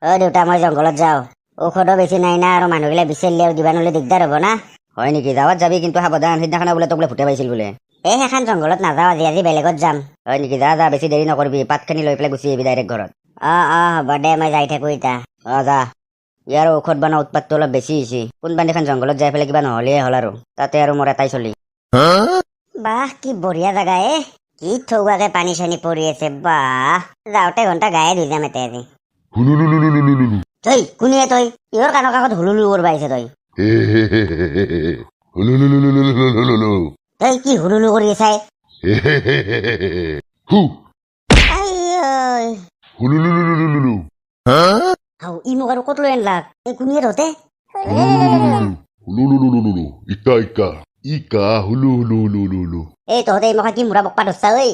অ দেউতা, মই জংঘলত যাওঁ। ঔষধো বেছি নাই না, আৰু মানুহগিলা বিচাৰিলে আৰু দিবা নহ'লে দিগদাৰ হ'ব না। হয় নেকি? যাৱাত যাবি, কিন্তু সাৱধান। সিদিনাখনে বোলে তোক বোলে ভূতে পাইছিল বোলে। এই সেইখন জংঘলত নাযাওঁ আজি, আজি বেলেগত যাম। হয় নেকি? যা যা, বেছি দেৰি নকৰিবি। পাতখিনি লৈ পেলাই গুচি আহিবি ডাইৰেক্ট ঘৰত। অ অ হ'ব দে, মই যাই থাকো এতিয়া। অ যা। ইয়াৰ ঔষধ বনোৱা উৎপাতটো অলপ বেছি হৈছে। কোনবা দিনাখন জংঘলত যাই পেলাই কিবা নহ'লেই হ'ল আৰু। তাতে আৰু মোৰ এটাই চলি। বাহ, কি বঢ়িয়া জাগা এ! কি থৌৱাকে পানী চানী পৰি আছে। বাহ, যাওঁতে ঘণ্টা গায়ে ধুই যাম এতিয়া আজি। হুলুলুলুলুলুলু। তই কোনে? তই কিহৰ কাণৰ কাষত হুলুলু কৰবা আহিছ তই? হে হে হে হে হে হে। হুলুলুলুলুলুলুলু। তই কি হুলুলু কৰি আছাই? হে হে হে হে হে হে। হু। আই। হুলুলুলুলুলু। হাও, ই মোক আৰু ক'ত লৈ আনলাক? এই কোনে তহঁতে? হুলুলুলুলুলু। হুলুলুলুলুলু। ইকা ইকা। ইকা হুলু হুলু হুলু হুলু হুলু। এই তহঁতে এই মখা কি মূৰা বকপা ধৰছা ঐ?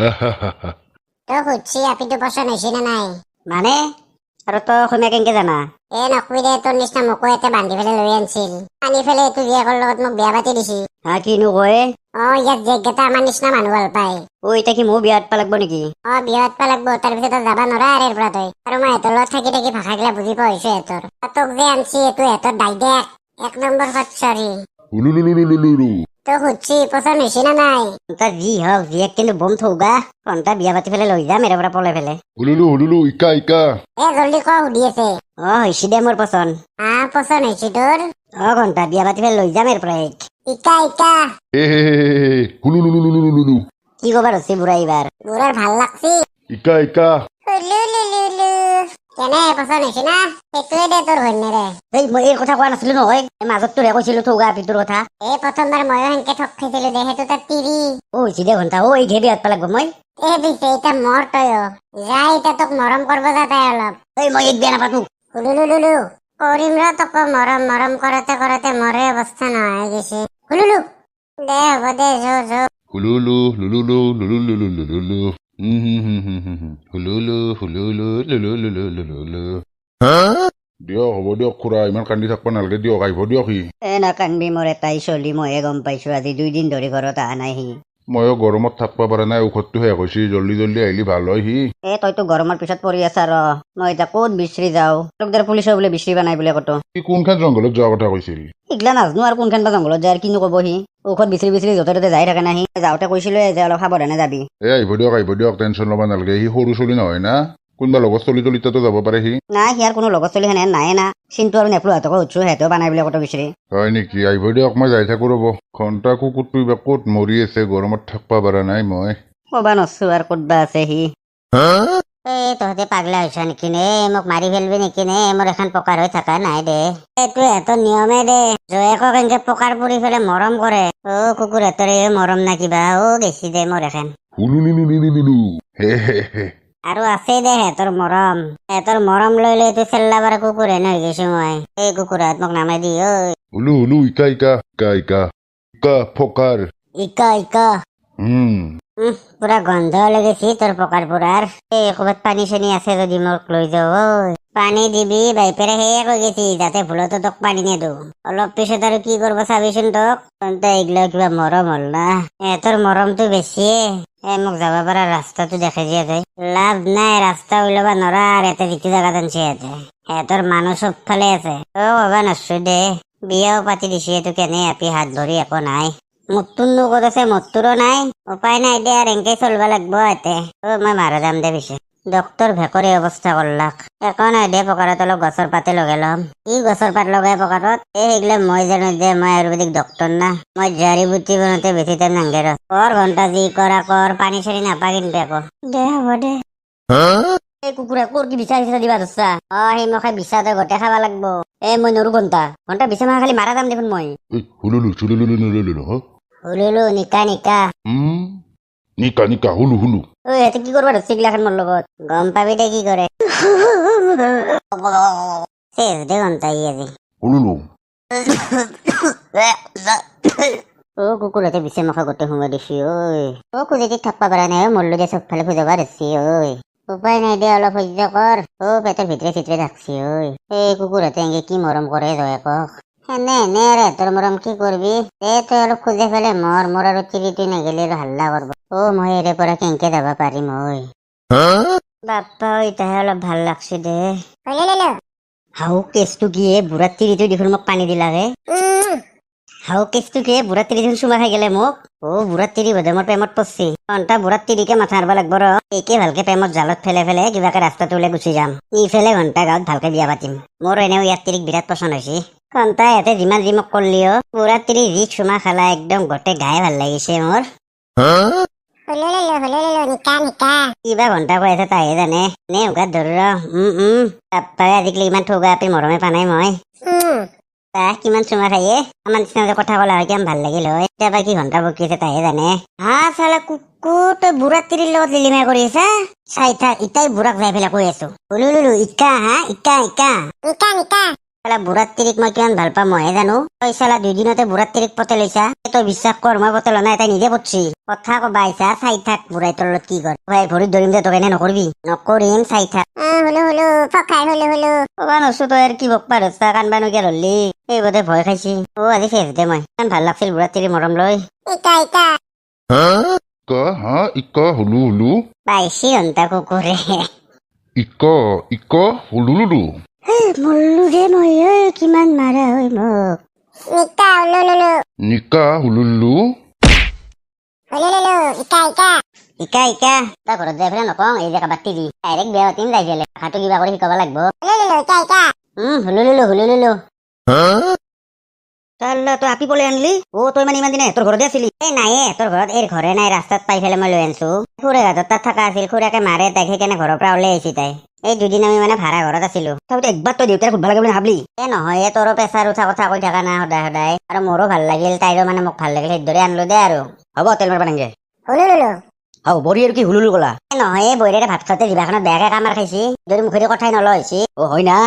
আহাহাহা। তই সুধছি আপিটো পচন্দ হৈছে নে নাই? মানে আৰু তই অসমীয়া কেনেকে জানা? এ নকবি দে, তোৰ নিচিনা মোকো ইয়াতে বান্ধি পেলাই লৈ আনছিল। আনি পেলাই এইটো জীয়েকৰ লগত মোক বিয়া পাতি দিছি। হা, কিনো কয়? অ, ইয়াত জীয়েককেইটা আমাৰ নিচিনা মানুহ ভাল পায়। অ, এতিয়া কি ময়ো বিয়া পাতবা লাগব নেকি? অ, বিয়া পাতবা লাগব। তাৰপিছত আৰু যাবা নৰা আৰু ইয়াৰ পৰা তই। আৰু মই সিহঁতৰ লগত থাকি থাকি ভাষাগিলা বুজি পোৱা হৈছো সিহঁতৰ। আৰু তোক যে আনছি, এইটো সিহঁতৰ দাইদেক এক নম্বৰ সৎ। হুলুলুলুলুলু। তই সুধছি পচন্দ হৈছে নে নাই? ঘণ্টা যি হওক, জীয়েক কিন্তু বম থৌগা। ঘণ্টা বিয়া পাতি পেলাই লৈ যাম ইয়াৰে পৰা পলাই পেলাই। হুলুলু হুলুলু ইকা ইকা। এ জলদি ক, সুধি আছে। অ, হৈছে দে মোৰ পচন্দ। হা, পচন্দ হৈছে তোৰ? অ ঘণ্টা, বিয়া পাতি পেলাই লৈ যাম ইয়াৰ পৰা এইক। ইকা ইকা। হে হে হে হে হে। হুলুলুলুলুলু। কি কবা ধৰছি বুঢ়া এইবাৰ? বুঢ়াৰ ভাল লাগছি। ইকা ইকা। হুলুলুলুলু। কেনে, পচন্দ হৈছে না? সেইটোৱে দে তোৰ ঘৈণীৰে। এই মই এই কথা কোৱা নাছিলো নহয়, এই মাজত তোৰহে কৈছিলো থৌগা আপিটোৰ কথা। এই প্ৰথমবাৰ ময়ো সেনকে ঠগ খাইছিলো দে, সেইটো তাত তিৰি। অ, হৈছে দে ঘণ্টা। অ, এই ঘে বিয়া পাতবা লাগব মই। এ পিছে এতিয়া মৰ তয়ো যা, এতিয়া তোক মৰম কৰিব যা তাই অলপ। এই মই এইক বিয়া নাপাতো। হুলুলুলুলু কৰিম ৰ তোক মৰম। মৰম কৰোতে কৰোতে মোৰে অৱস্থা নোহোৱা হৈ গৈছে। হুলুলু দে, হ'ব দে, যো যো। হুলুলু লুলুলু লুলুলুলুলুলু। হুম হুম হুম হুম হুম হুম। হুলুলু হুলুলু লুলুলুলুলুলু। দিয়ক, হ'ব দিয়ক খুৰা, ইমান কান্দি থাকিব নালাগে দিয়ক, আহিব দিয়ক সি। এ নাকানবি, মোৰ এটাই চলি। ময়ে গম পাইছো, আজি 2 দিন ধৰি ঘৰত অহা নাই সি। ময়ো গৰমত থাকিব পৰা নাই, ঔষধটো শেষ হৈছে। জল্দি জল্দি আহিলে ভাল হয় সি। এ তইতো গৰমৰ পিছত পৰি আছা ৰ, মই এতিয়া ক'ত বিচাৰি যাওঁ? তোক পুলিচৰ বোলে বিচাৰিবা নাই বোলে ক'তো। সি কোনখন জংঘলত যোৱাৰ কথা কৈছিল? এইগিলা নাজনো আৰু কোনখন বা জংঘলত যায় আৰু কিনো ক'ব সি। ঔষধ বিচাৰি বিচাৰি য'তে ত'তে যাই থাকে না সি। যাওঁতে কৈছিলোৱে যে অলপ সাৱধানে যাবি। এ আহিব দিয়ক, আহিব দিয়ক, টেনশ্যন ল'ব নালাগে। সি সৰু চলি নহয় না, কোনোবা লগৰ চলি তলিতাতো যাব পাৰে সি। নাই, সিয়াৰ কোনো লগৰ চলি সেনে নাই না। চিন্টু আৰু নেপলুহঁতকো সুধছো, সিহঁতেও বানাই বোলে ক'তো বিচাৰি। হয় নেকি? আহিব দিয়ক, মই যাই থাকো ৰ'ব। ঘণ্টা কুকুৰটো এইবাৰ ক'ত মৰি আছে, গৰমত থাকিব পৰা নাই মই। ক'বা নচো আৰু ক'ত বা আছে সি। এই তহঁতে পাগলা হৈছ নেকি নে? মোক মাৰি ফেলবি নেকি নে? মোৰ এখন পকাৰ হৈ থকা নাই দে। এইটো এহঁতৰ নিয়মে দে, জয়েকক এনকে পকাৰ পুৰি পেলাই মৰম কৰে। অ কুকুৰ, এহঁতৰ এই মৰম না কিবা? অ, গেছি দে মোৰ এখন। হুলুলুলুলুলু। হে হে হে। আৰু আছে দে সিহঁতৰ মৰম। সিহঁতৰ মৰম লৈ লৈ এইটো চেল্লা বাৰ কুকুৰ হেন হৈ গৈছো মই। এই কুকুৰহঁত, মোক নামাই দি ঐ। হুলু হুলু ইকা ইকা ইকা ইকা ইকা ফকাৰ। ইকা ইকা। হুম। উম, পুৰা গন্ধ লাগিছে তোৰ পকাৰ পুৰাৰ। এই ক'ৰবাত পানী চানী আছে যদি মোক লৈ যাও ঐ। পানী দিবি বাইপেৰে সেয়ে কৈ গৈছি, যাতে ভুলতো তোক পানী নিদো। অলপ পিছত আৰু কি কৰিব চাবিচোন তোক। তহঁতে এইগিলা কিবা মৰম হ'ল না, এহঁতৰ মৰমটো বেছিয়ে। এ মোক যাব পৰা ৰাস্তাটো দেখাই দিয়া তই। লাভ নাই, ৰাস্তা ওলাব নৰা আৰু ইয়াতে যিটো জেগাত আনছে সিহঁতে। সিহঁতৰ মানুহ চবফালে আছে। অ ক'বা নচো দে, বিয়াও পাতি দিছে এইটো কেনে আপি, হাত ভৰি একো নাই। মোৰটোৰনো ক'ত আছে? মোৰটোৰো নাই। উপায় নাই দে আৰু, এনকে চলব লাগব এতে। অ মই মাৰা যাম দে পিছে। ডক্তৰ ভেকৰে অৱস্থা কৰলাক। একো নাই দে, পকাৰত অলপ গছৰ পাতে লগাই ল'ম। কি গছৰ পাত লগাই পকাৰত? এই সেইগিলা মই জানো দে, মই আয়ুৰ্বেদিক ডক্তৰ না। মই জাৰি বুটি বনাওঁতে বেছি টাইম নাংগে ৰ। কৰ ঘণ্টা, যি কৰা কৰ, পানী চানী নাপা কিন্তু একো। দে, হ'ব দে। এই কুকুৰে ক'ৰ কি বিচাৰি বিচাৰি দিবা ধৰছা? অ, সেই মুখে বিচা তই গোটেই খাব লাগব। এ মই নৰো ঘণ্টা। ঘণ্টা, বিচা মাখা খালি মাৰা যাম দেখোন মই। এই হুলুলু চুলুলুলুলুলু। হুলুলু নিকা নিকা। হুম, নিকা নিকা হুলু হুলু। ঐ, সিহঁতে কি কৰবা ধৰছে এইগিলাখান মোৰ লগত? গম পাবি দে কি কৰে। চেচ দে ঘণ্টা ই আজি। হুলুলু। অ কুকুৰতে বিচা মুখা গোটেই সোমাই দিছি ঐ। অ, খুজুতিত থাকবা পৰা নাই অ, মৰলো দে, চবফালে খুজাবা ধৰছি ঐ। উপায় নাই দে, অলপ সহ্য কৰ। অ, পেটৰ ভিতৰে চিতৰে থাকছি ঐ। এই কুকুৰহঁতে এনকে কি মৰম কৰে জয়েকক। এনে এনে আৰু এহঁতৰ মৰম, কি কৰবি। দে, তই অলপ খোজে ফেলে মৰ। মোৰ আৰু তিৰিটো নেগেলি আৰু হাল্লা কৰব। অ, মই এৰে পৰা কেনকে যাব পাৰিম ঐ? বাপ্পা ইতাহে অলপ ভাল লাগছে দে। হুলুলুলু। হাও, কেচটো কি এ? বুঢ়াৰ তিৰিটো দেখোন মোক পানী দিলাকে। হাও, কেচটো কি এ? বুঢ়াৰ তিৰি দেখোন চুমা খাই গেলে মোক। অ, বুঢ়াৰ তিৰি বোধহয় মোৰ প্ৰেমত পৰছি। ঘণ্টা বুঢ়াৰ তিৰিকে মাথা মাৰব লাগব ৰ। এইকে ভালকে প্ৰেমত জালত ফেলে ফেলে কিবাকে ৰাস্তাটো ওলাই গুচি যাম। ইফালে ঘণ্টা গাঁৱত ভালকে বিয়া পাতিম। মোৰ এনেও ইয়াৰ তিৰিক বিৰাট পচন্দ হৈছে। ঘণ্টা ইয়াতে যিমান যি মোক কৰলিও, বুঢ়াৰ তিৰি যি চুমা খালা, একদম গোটেই গায়ে ভাল লাগিছে মোৰ। হুলুলুলু হুলুলুলু, নিকা নিকা। কিবা ঘণ্টা কৈ আছে তাইহে জানে। নে উগাত ধৰো ৰ। উম উম বাপ্পাই, আজিকালি ইমান ঠগা আপি মৰমে পা নাই মই। তাহ কিমান চুমা খাইয়ে আমাৰ নিচিনা যে কথা ক'লা হয়, কিমান ভাল লাগিল হয়। এতিয়া বা কি ঘণ্টা বকি আছে তাইহে জানে। হা চালা কুকুৰ, তই বুঢ়াৰ তিৰিৰ লগত লিলিমাই কৰি আছা? চাই থাক, ইতাই বুঢ়াক যাই পেলাই কৈ আছো। উলুলুলু, ইকা হা ইকা ইকা। নিকা নিকা। চালা বুঢ়াৰ তিৰিক মই কিমান ভাল পাওঁ মইহে জানো। তই চালা দুদিনতে বুঢ়াৰ তিৰিক পতে লৈছা। তই বিশ্বাস কৰ, মই পতে লোৱা নাই, তাই নিজে পতছি। কথা কবা আহিছা, চাই থাক বুঢ়াই তোৰ লগত কি কৰ। ভাই, ভৰিত ধৰিম দে তোক, এনে নকৰিবি। নকৰিম, চাই থাক। হুলু হুলু ফকাই হুলু হুলু। কবা নচো, তই আৰু কি বকবা ধৰছা? কানবা নকিয়া ধৰলি। এই বোধে ভয় খাইছি। অ, আজি শেষ দে মই। ইমান ভাল লাগছিল বুঢ়াৰ তিৰি মৰম লৈ। ইকা ইকা। ইকা হা ইকা হুলু হুলু। পাইছি ঘণ্টা কুকুৰে। ইকা ইকা হুলুলুলু। মৰলো দে মই। ঐ, কিমান মাৰা ঐ মোক। নিকা হুলুলুলু। নিকা হুলুলু। হুলুলুলু, ইকা ইকা। ইকা ইকা। তই ঘৰত যাই পেলাই নকওঁ এই যে কাৰোবাক তিৰি। ডাইৰেক্ট বিয়া পাতিম যাই পেলাই। ভাষাটো কিবা কৰি শিকাব লাগিব। হুলুলুলু, ইকা ইকা। হুলুলুলু হুলুলুলু। চাল্লা, তই আপি পলাই আনলি? অ, তই মানে ইমান দিনে তোৰ ঘৰতে আছিলি? এই নাইয়ে তোৰ ঘৰত, এই ঘৰে নাই, ৰাস্তাত পাই পেলাই মই লৈ আনছো। খুৰীহাতত তাত থকা আছিল, খুৰীয়াকে মাৰে তাইক, সেইকাৰণে ঘৰৰ পৰা ওলাই আহিছি তাই। এই দুদিন আমি মানে ভাড়া ঘৰত আছিলো। তথাপিতো একবাৰ তই দেউতাক সুধবা লাগে বুলি নাভাবলি? এ নহয় এ, তোৰো প্ৰেছাৰ উঠা কথা কৈ থকা নাই সদায় সদায়। আৰু মোৰো ভাল লাগিল, তাইৰো মানে মোক ভাল লাগিল, সেইদৰে আনলো দে আৰু। হ'ব, তেল মাৰবা নাংগে। হুলুলুলু। হাও, বৰি আৰু কি হুলুলু কলা? এ নহয়, এই বৈৰেৰে ভাত খাওঁতে জিভাখনত বেয়াকে কামাৰ খাইছি, যদি মুখেদি কথাই নলয় হৈছে। অ, হয় না?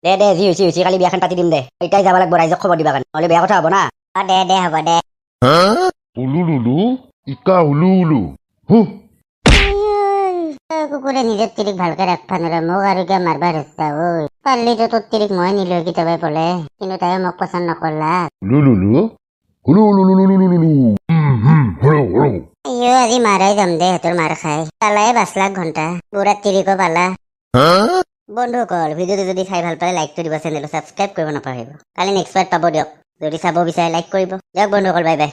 দে দে, যি হৈছে হৈছে, কালি বিয়াখন পাতি দিম দে। এতিয়াই যাব লাগিব ৰাইজক খবৰ দিবা কাৰণে, নহ'লে বেয়া কথা হ'ব না। অ, দে দে, হ'ব দে। হুলুলুলু ইকা হুলু হুলু হু। তই কুকুৰে নিজৰ তিৰিক ভালকে ৰাখবা নোৱাৰা, মোক আৰু কিয় মাৰবা ধৰছা? ঐ, পাৰিলিতো তোৰ তিৰিক মই নিলো কেতিয়াবাই পলে, কিন্তু তাই মোক পচন্দ নকৰলা। হুলুলুলু হুলু হুলুলুলুলুলু হুম হুম হুলু হুলু। আইঅ, আজি মাৰাই যাম দে সিহঁতৰ মাৰ খাই। পালাই 5 লাখ ঘণ্টা বুঢ়াৰ তিৰিকো পালা। বন্ধুসকল, ভিডিঅ'টো যদি চাই ভাল পালে লাইকটো দিব, চেনেলটো ছাবস্ক্ৰাইব কৰিব নাপাহৰিব। কালি নেক্সট পাৰ্ট পাব দিয়ক। যদি চাব বিচাৰে লাইক কৰিব দিয়ক। বন্ধুসকল, বাই বাই।